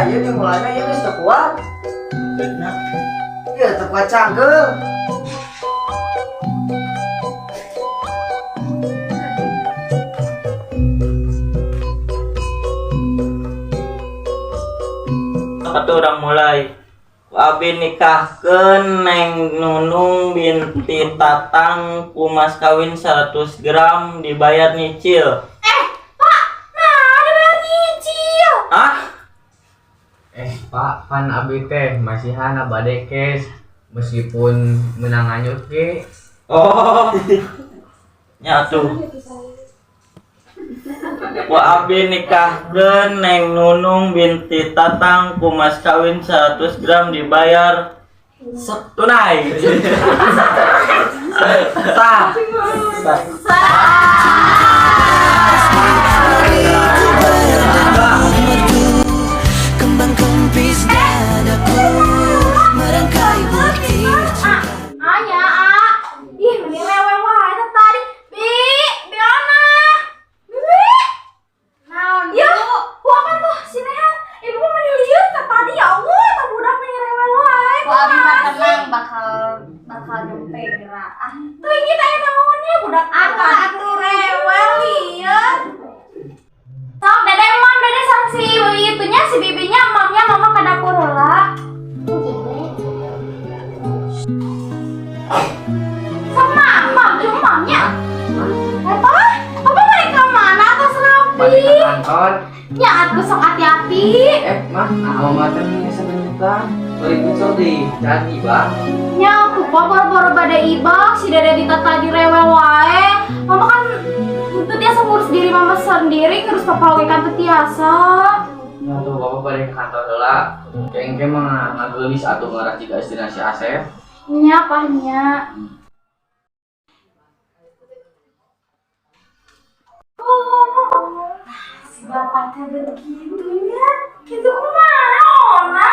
Ieu dimulainya ieu geus teu kuat. Nah, Ieu teu kuat cangkeul. Atuh urang mulai. Ku abi nikahkeun Neng Nunung binti Tatang ku mas kawin 100 gram dibayar nyicil. Pak, nah dibayar nyicil. Hah? Pak, pan abi teh masihan bade cash meskipun menang anyut ge. Oh. Nya atuh. Ku abi nikahkeun Neng Nunung binti Tatang ku mas kawin 100 gram dibayar tunai. Sah. Kembang kempis dadaku merangkai butir Ah, anya, ah. Ih, meni rewel wae teh tadi. Bi, Biona. Bibi. Naon, Ya, Bu? bu apa tuh si Nehan? Ibu mah meni lieur teh tadi ya Allah, tah budak meni rewel wae. Bu abi mah Kumaha sih? tenang bakal bakal nyampe gerak. Ah, Tuh ini teh naonnya budak Apa tadi atuh? rewel lieur. Sok dede mam dede sang si itunya si bibinya mamnya mama ke dapur heula. Sama mam jeung mamnya. Apa? Apa mereka mana atas rapi? Bade ke kantor. Ya atuh sok hati-hati. Mah, nah, mama teh sebentar. Balik sok di jalan ibak. Nya aku boro-boro bade ibak si dede Dita tadi rewel wae. Mama kan itu tiasa ngurus diri mama sendiri, ngurus papa oge kan teu tiasa. Ya tuh bapak bade ke kantor heula. Kengke mah ngageulis atuh ngarah jiga istrina si Asep. Nya pahnya. Oh, si bapak teh begitunya. Gitu kumaha ona?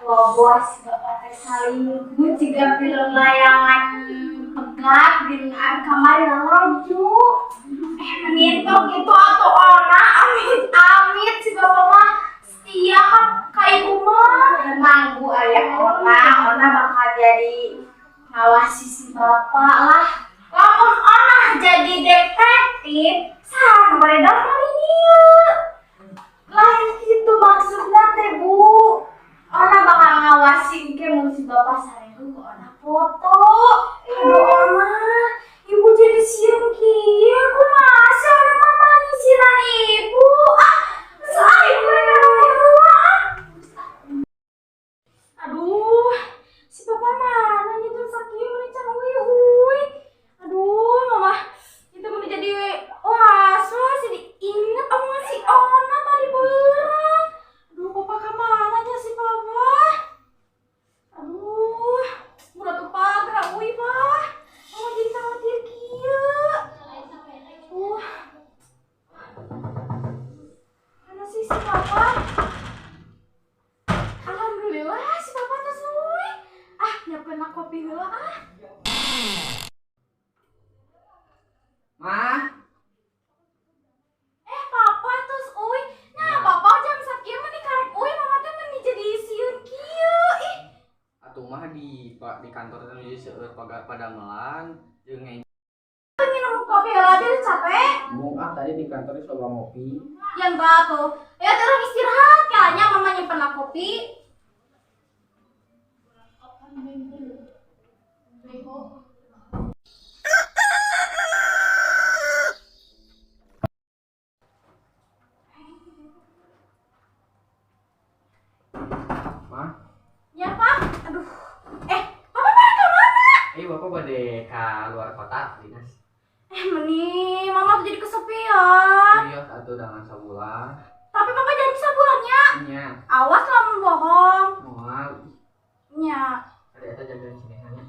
Wah, bos, si bapak teh salingkuh jiga film layangan pegat geuningan kamari laju. Menintong gitu atau ona amit amit si bapak mah setia ka ibu mah. Tenang Bu, aya Ona, Ona bakal jadi ngawasi si bapak lah. Lamun ona jadi detektif, saha nu bade damel ieu? Lain gitu maksudnya teh Bu. Ona bakal ngawasin ke mun si bapak sarehu ku Ona foto. Aduh ona, ibu jadi sieun kieu kumaha sih ona mah malah nyisiran ibu. Ah, geus ah ibu ah. Aduh, si papa mana nya jam sakieu meuni can uy-uy. Aduh, mama itu meuni jadi was-was jadi inget omongan si Ona tadi beurang. Aduh, papa ka mana nya si papa? Aduh, murah tuh pagra uy, Pak. Mama jadi khawatir kieu. Mana sih si papa? Alhamdulillah si papa tos uy. Ah, nyiapkeun kopi heula ah. Mah, Papa tos uy. Nah, papa jam sakieu meni karek uy, mama teh meni jadi sieun kieu. Ih, atuh mah di pak di kantor teh nuju seueur padamelan jeung minum kopi heula biar capek. Mung ah tadi di kantor coba ngopi. Ya enggak tuh. Ya terus istirahat kayaknya mama nyimpen lah kopi. Mah, Ya, Pak. Aduh. Papa pada ke mana? Bapak bade ka luar kota dinas. Meni, mama tuh jadi kesepian. Iya, atuh dengan sabulan. Tapi papa janji sabulannya. Nya, Awas lamun bohong. moal Nya, ada eta jagain sinehannya.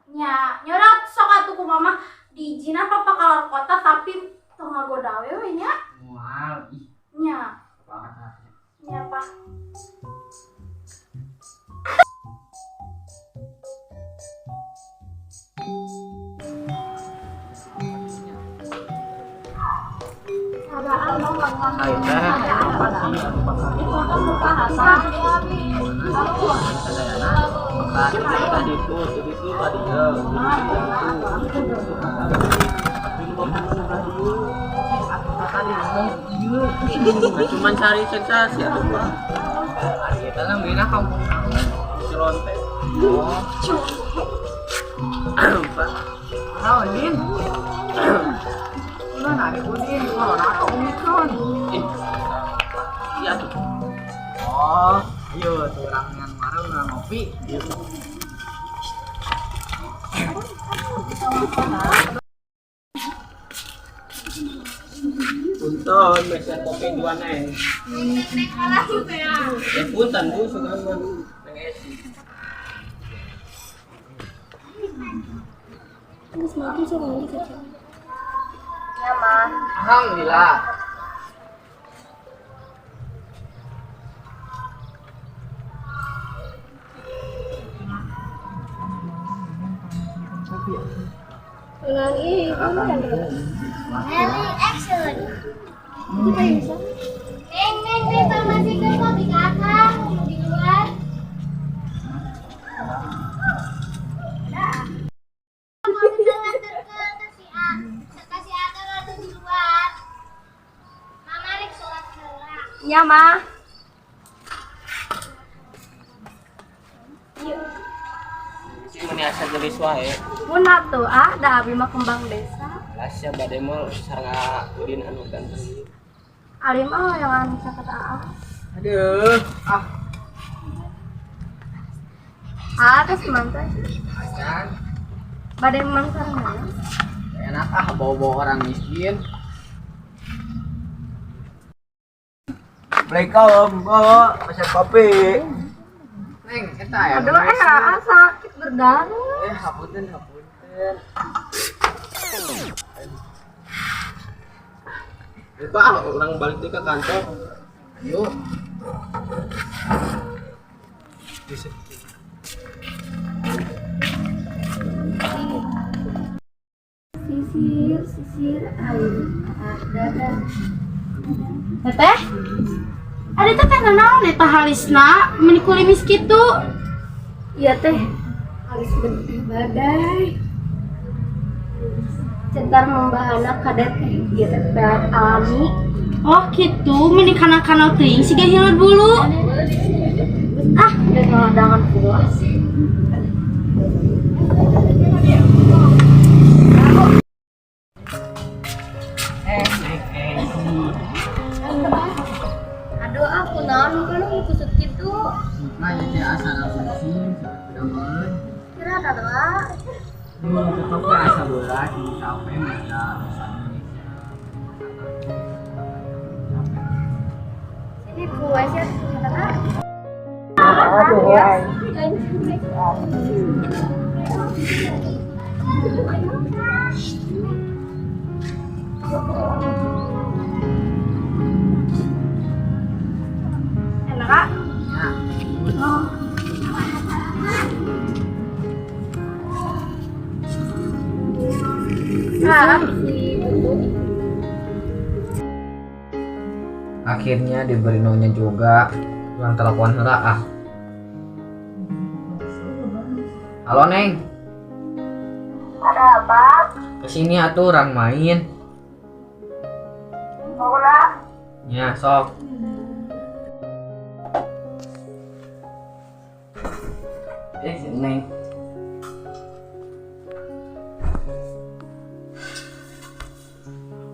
nya, nyorat sok atuh ku mama diizinan papa keluar kota tapi tong ngagoda we nya. Moal ih Nya, banget ah. nya, Pak. Ayo teh pasti atuh pasar. Tadi itu, tadi itu, tadi ya. Cuman cari sensasi atuh Pak. Ari eta mah meunah kampung Cilonte. Oh. Pak. Naon, Din? Gimana nih, Udin? Corona atau Omikron? Iya tuh. Oh, ayo tuh orang yang marah orang ngopi. Punten, meser kopi dua neng. Ya punten Bu, suka mah. Neng Esi. Ya, Ma. Alhamdulillah. Eli action. Neng, neng, neng, pamasikan kopi kakak di luar. Mau nganterkeun ka si A, ka si Akang atuh di luar. Mama rek sholat heula. Iya, Ma. Si meni asa geulis wae. Mun atuh ah, da abi mah kembang desa. Lasya bade mah sareng Udin anu ganteng. Alim ah yang anu caket aa. Aduh, ah, Ah, terus mantan. acan. Bade mantan mana? Enak ah bawa-bawa orang miskin. Assalamualaikum, Bu. Pesan kopi. Neng, eta ya. Aduh, ah, sakit berdarah. Eh, hapunten, hapunten. Pak, orang balik deh ke kantor. Ayo. Sisir, sisir air dada. Teteh, ada teteh nanaon eta halisna meni kulimis kitu. Iya teh, halis bentuk badai. Cetar membahana kada teh ieu teh pelet alami. Oh gitu, meni kana-kana teuing siga hileud bulu. Ah, udah ngeladangan puas. Eh, Neng Esi. Aduh, aku naon muka lu kusut gitu. Nah, jadi asa pusing, udah banget. Kira ada doa. Duh, tetep we asa berat di kafe mah bahasa Indonesia. Sini kue sih kata. Enak ah? Ya. Ah, Akhirnya diberi nonya juga. Urang telepon heula ah. Halo Neng, ada apa? kesini atuh urang main. Mau lah. Ya, sok. Eh, si Neng.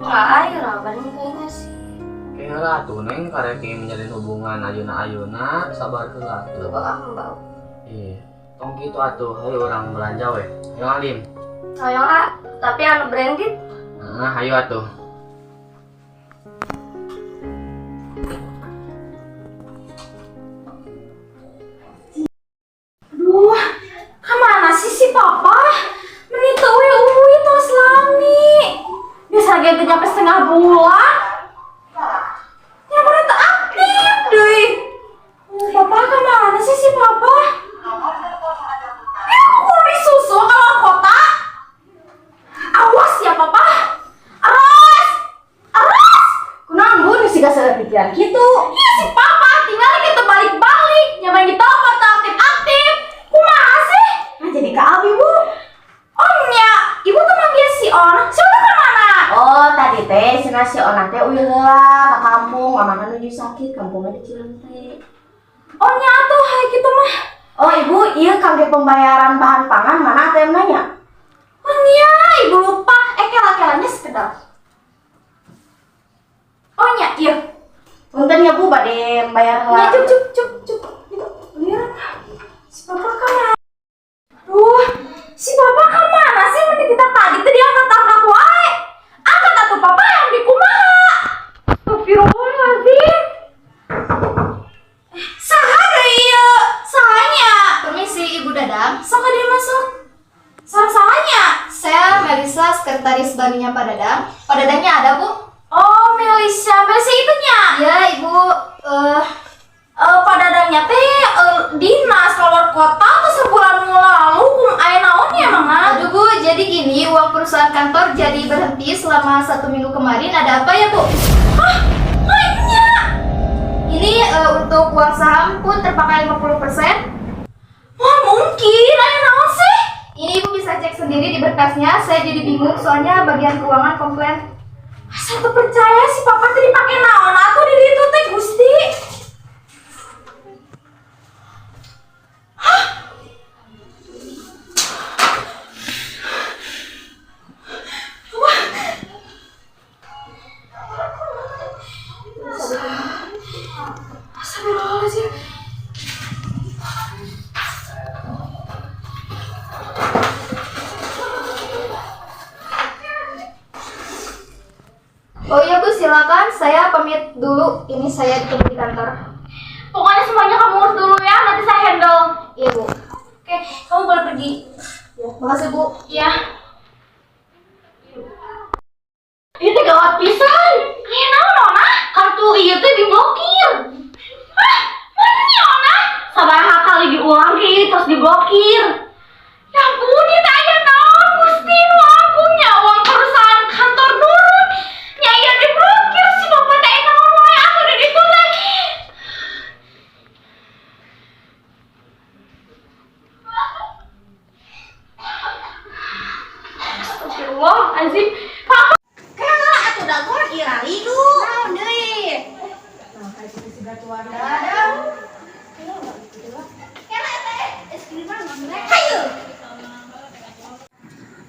Nggak air raban kayaknya sih. Kayaknya lah tuh Neng karek menjalin hubungan ayeuna-ayeuna sabar heula tuh. Bau bau. Iya. Tong kitu atuh, hayu urang belanja we. Ayo alim. Hoyong ah, tapi anu branded. Nah, hayu atuh. Aduh, kemana sih si papa? Meni teu uwi-uwi tos lami. Biasa ge teu nyampe setengah bulan. Ya mana teu aktif deui. Papa kemana sih si papa? Ya aku disusul keluar kota. Awas ya papa. Awas. Awas. pikiran kitu. Iya si papa tinggal kita balik-balik, nyaman di telepon tuh aktif-aktif. Kumaha sih? Nah jadi ke abi bu. Oh nya, ibu tuh manggil si Ona. Si Ona ke mana? Oh tadi teh cenah si Ona teh uyeuh heula ka kampung, mamana nuju sakit, kampungna di Cilengte. Oh nya atuh hai kitu mah. Oh ibu, iya kangge pembayaran bahan pangan mana ATM nanya? Oh nya, ibu lupa. Kela-kelanya sekedar. Oh nya, iya. Punten ya bu, bade bayar heula. Ya cuk cuk cuk cuk. Lihat. Si papa ka mana? Duh, si papa ka mana sih? Mending kita tadi teh diangkat-angkat wae. Angkat atuh papa yang di kumaha. Astagfirullahaladzim. Saha deui ieu? Sahanya? Permisi Ibu Dadang. Sok dia masuk. Sahanya? Saya Melisa, sekretaris barunya Pak Dadang. Pak Dadangnya ada, Bu? Oh, Melisa. Melisa itunya? Ya, Ibu. Pak Dadangnya teh dinas keluar kota tuh sebulan lalu kum aya naon ya mama? Aduh Bu, jadi gini, uang perusahaan kantor jadi berhenti selama 1 minggu kemarin. Ada apa ya Bu? Hah? Banyak. Ini untuk uang saham pun terpakai 50%. Wah mungkin, aya naon sih? Ini Ibu bisa cek sendiri di berkasnya. Saya jadi bingung soalnya bagian keuangan komplain. Asa teu percaya si papa teh dipake naon atuh di ditu teh Gusti. Hah? Wah. Astagfirullahaladzim. Oh iya Bu, silakan. Saya pamit dulu. Ini saya ditunggu di kantor. Pokoknya semuanya kamu urus dulu ya, nanti saya handle. Iya Bu. Oke, kamu boleh pergi. Ya, makasih Bu. Iya. Ini teh gawat pisan. Aya naon Ona? Kartu ieu teh diblokir. Hah? Mana Ona? Sabaraha kali diulang ke ieu terus diblokir. Ya ampun, ieu teh aya naon Gusti nu ampun nya uang perusahaan kantor nurun. Nya ieu diblokir si bapak teh naon wae atuh di ditu teh. Astagfirullahalazim. Papa Kela atuh dagoan ira ridu. Naon deui? Nah, kayak si gatuan dadang. Kela teh es krim mah hayu.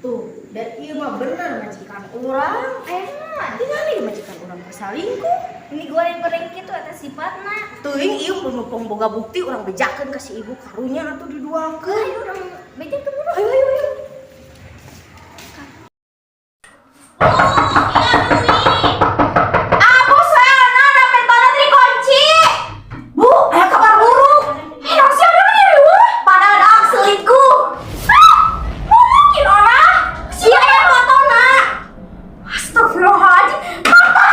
Tuh, dan ieu mah bener majikan urang. Enak, tingali majikan urang bersalingkuh. Ini goreng-goreng kitu eta sifatna. Teuing ieu mun boga bukti urang bejakeun ka si ibu karunya atuh diduakeun. Ayo urang bejakeun buru. Ayo ayo ayo. Aku saya ada pentona dikunci. Bu, aya kabar buruk. Eh, siapa nih riweuh? Pak Dadang selingkuh. Hah? Mungkin Ona? Sia aya fotona. Astagfirullahaladzim. Papa.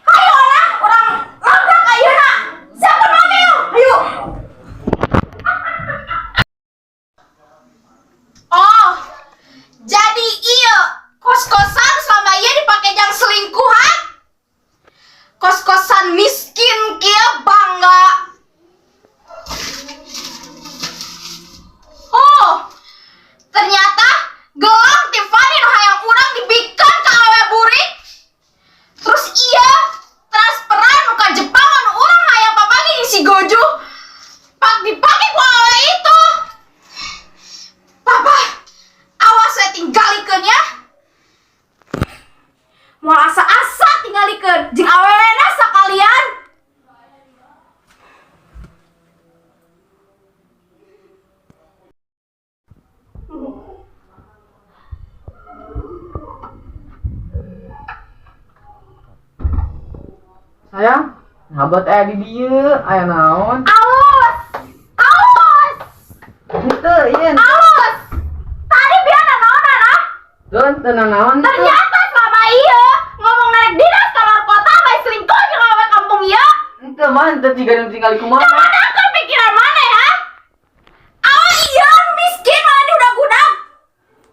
Ayo Ona, orang labrak ayeuna. Siapa mobil? Ayo. Oh. Jadi iya, kos-kosan selama iya dipakai jang selingkuhan. Kos-kosan miskin kia bangga. Oh, ternyata gelang Tiffany nu hayang urang dibikin ka awewe burik. Terus iya, transferan nu ka Jepang anu urang hayang papanggih jeung si Gojo. Pak dipake ku awewe itu. Papa, awas saya tinggalikeun ya. Moal asa-asa tinggalikeun jeung awewena sakalian. Sayang, ngabat aya di dieu, aya naon? Alus. Alus. Henteu, ieu. Alus. Tadi biar naonan ah. Teu, teu nanaon teu. Ternyata selama ieu ngomong narik dinas keluar kota bae selingkuh jeung awewe kampung ieu. Henteu mah henteu ciga nu tinggali kumaha. Kamana kan pikiran mana ya? Awe ieu nu miskin malah diudag-udag.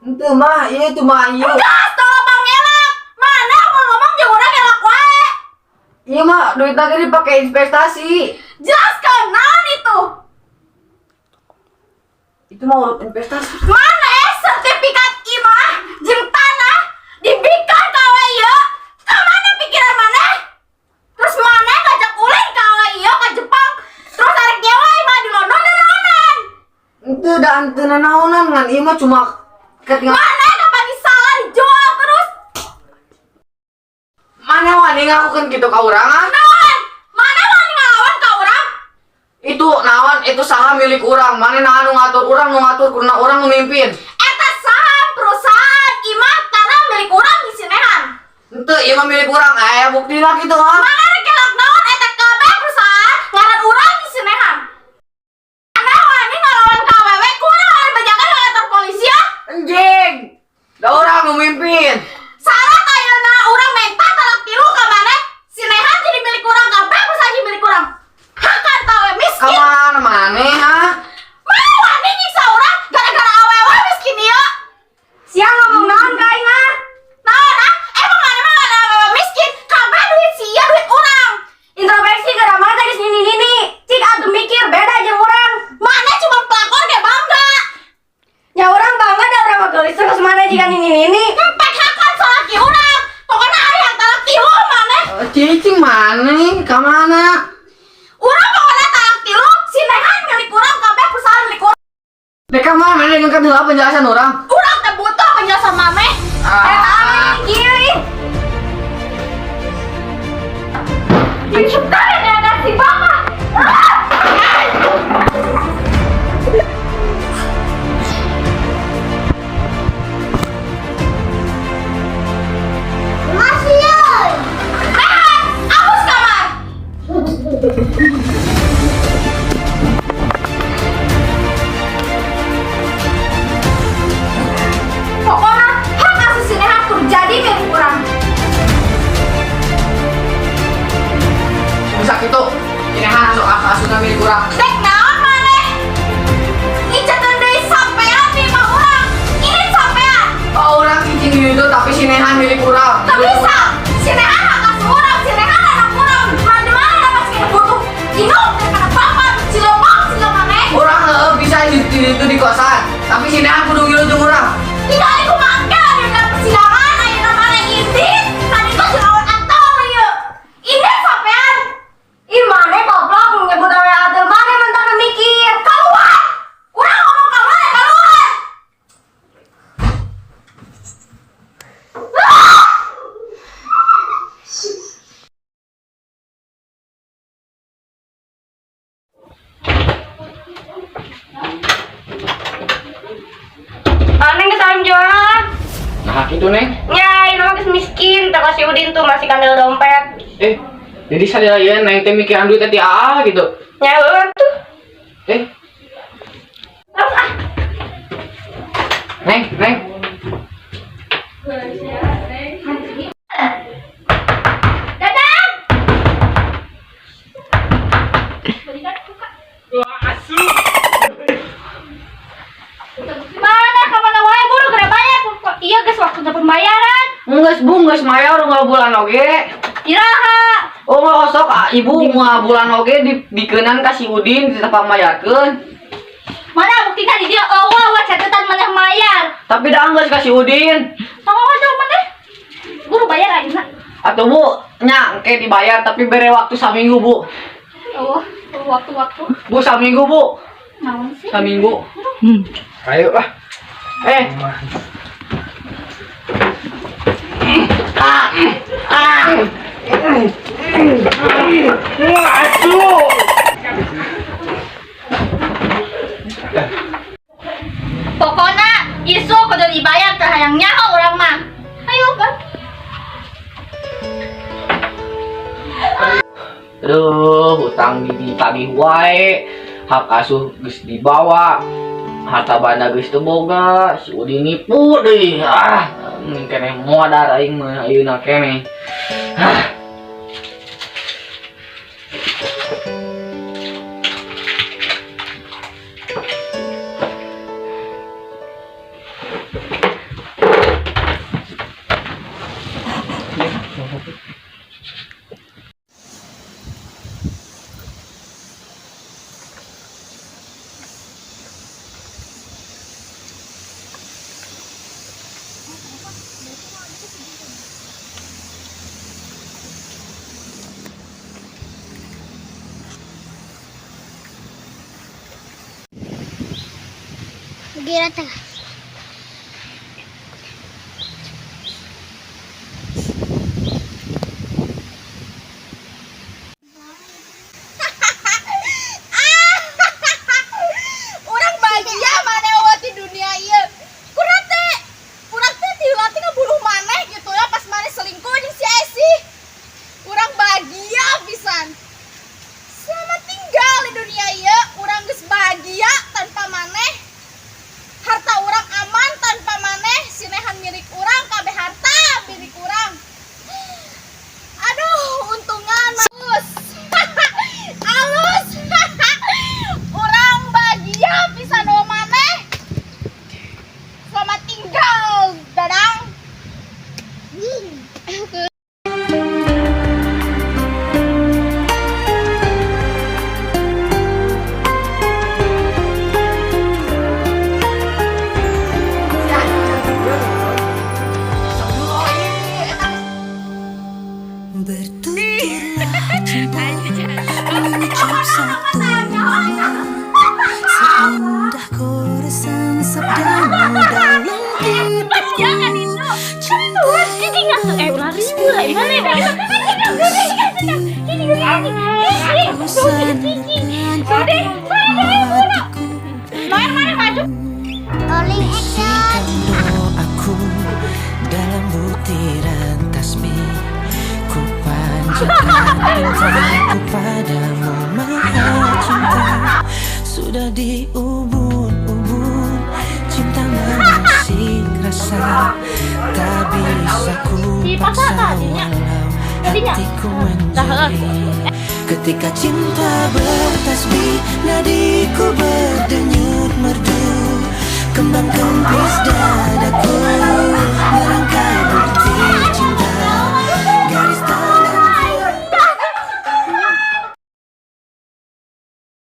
Henteu mah, ieu tuh mah ieu. Enggak, tolong pangelak. Mana mau ngomong jeung urang elak wae. Ieu Iya mah duit lagi dipakai investasi. Jelaskan naon itu? Itu mah urut investasi. Mana sertifikat imah jeung tanah dibikeun ka awewe ieu? Ka mana pikiran maneh? Terus maneh ngajak ulin ka awewe ieu ka Jepang? Terus arek nyewa imah di London dan naonan? Itu dah ente nanaonan ngan ieu mah cuma ketinggalan. Maneh kapan salah dijual terus? Maneh wani ngakukeun kitu ka urang ah? Naon? Maneh wani ngalawan ka urang? Itu naon itu saham milik urang. Maneh naon nu ngatur urang nu ngatur kurna urang nu mimpin. Eta saham perusahaan imah tanah milik urang di sinehan. Ente ieu mah milik urang. Aya buktina kitu ah. Maneh rek kelak naon eta kabeh perusahaan ngaran urang di sinehan. Maneh wani ngalawan ka awewe kurang wani bejakan ka kantor polisi ah? Anjing. Da urang nu mimpin. Salah ayeuna urang menta talak tilu ka maneh. Sinehan jadi milik urang kabeh perusahaan jadi milik urang. Hakan ta awewe miskin. Kamana maneh ah? Maneh wani nyiksa urang gara-gara awewe miskin ieu? Sia ngomong naon ka aing ah? Naon ah? Emang maneh mah ngaran awewe miskin? Kabeh duit sia duit urang. Introspeksi gara mana tadi nini nini. Cik atuh mikir beda jeung urang. Maneh cuma pelakor ge bangga. Ya urang bangga da urang mah geulis terus maneh jika nini nini. Empek hakan salaki urang. Pokoknya hayang talak tilu maneh. Cicing maneh ka mana? Urang pokoknya talak tilu si Nehan milik urang kabeh perusahaan milik urang. Dek ka mana maneh dengekeun heula penjelasan urang. Urang teh butuh penjelasan maneh. Ah. Eh, kieu ih. Dicekai dengan si bapak. Ah! Masih euy. Nehan, abus kamar. Pokoknya hak asuh si Nehan kudu jadi milik urang. Bisa kitu. Ini sok asuhna milik urang. Dek naon maneh? Ngicekeun deui sampean di imah urang. Ini sampean. Oh, urang cicing di itu tapi si Nehan milik urang. Tak bisa. Si Nehan hak asuh urang, si Nehan anak urang. Mana-mana masih kena butuh induk daripada bapak, cilopong sila maneh. Urang heueuh bisa di itu di kosan, tapi si Nehan kudu ngilu jeung urang. Tinggal iku mangke dina persidangan ayeuna maneh indit, tadi tuh jeung awan atau ieu. Ini sampean. Ih maneh goblok nyebut awe adil maneh mentah mikir. Keluar. Urang ngomong keluar ya keluar. Ah! Aneh geus salam jualan. Nah, itu Neng. Nya, ini mah geus miskin, tak kasih Udin tuh masih kandel dompet. Eh, jadi sadar ya Neng teh mikiran duit teh ah gitu. Nya heueuh tuh. Eh, Terus ah, Neng, Neng. Dadang. Mana kamana wae buru geura bayar. Iya geus waktunya pembayaran. Geus Bu, geus mayar unggal bulan oge. Iraha. Oh nggak kosok, ah, ibu unggal bulan oge dibikeunan ka si Udin ditepang mayarkeun. Mana buktina di dia oh wah wah catatan maneh mayar. Tapi dah geus ka si Udin. Sama wae maneh. Buru bayar ayeuna. Atau Bu, nya engke dibayar tapi bere waktu saminggu, Bu. Oh, waktu-waktu. Bu saminggu, Bu. Naon sih? Saminggu. Ayo ah. Eh. Ah. Ah. Aduh. Pokoknya isuk kudu dibayar teh hayang nyaho urang mah. Ayo, Bang. Aduh, hutang ditagih wae. Hak asuh geus dibawa. Harta banda geus teu boga, si Udin nipu deui. Ah, mending keneh modar aing mah ayeuna keneh. Ah. Gira tengah. Urang bahagia maneh euweuh di dunia ieu. Kurang teh, urang teh ti ngebunuh maneh gitu ya pas maneh selingkuh jeung si Esi. Urang bahagia pisan. Selamat tinggal di dunia ieu, urang geus bahagia tanpa maneh. Harta urang aman tanpa maneh, sinehan milik urang, kabeh harta milik urang. Aduh, untungan alus. Alus. Urang bahagia pisan euweuh maneh. Selamat tinggal, Dadang. Bertuturlah cinta, mengucap satu nama, seindah goresan sabdamu dalam kitabku. Cinta Eh, ulah ribu lah, mana ya? ku sandarkan hatiku. Rolling action. Bisikan doaku dalam butiran tasbih. Ku panjatkan cintaku padamu, maha cinta. Sudah di ubun-ubun cinta mengusik rasa. Tak bisa ku paksa walau hatiku menjerit. Ketika cinta bertasbih, nadiku berdenyut merdu. Kembang kempis dadaku.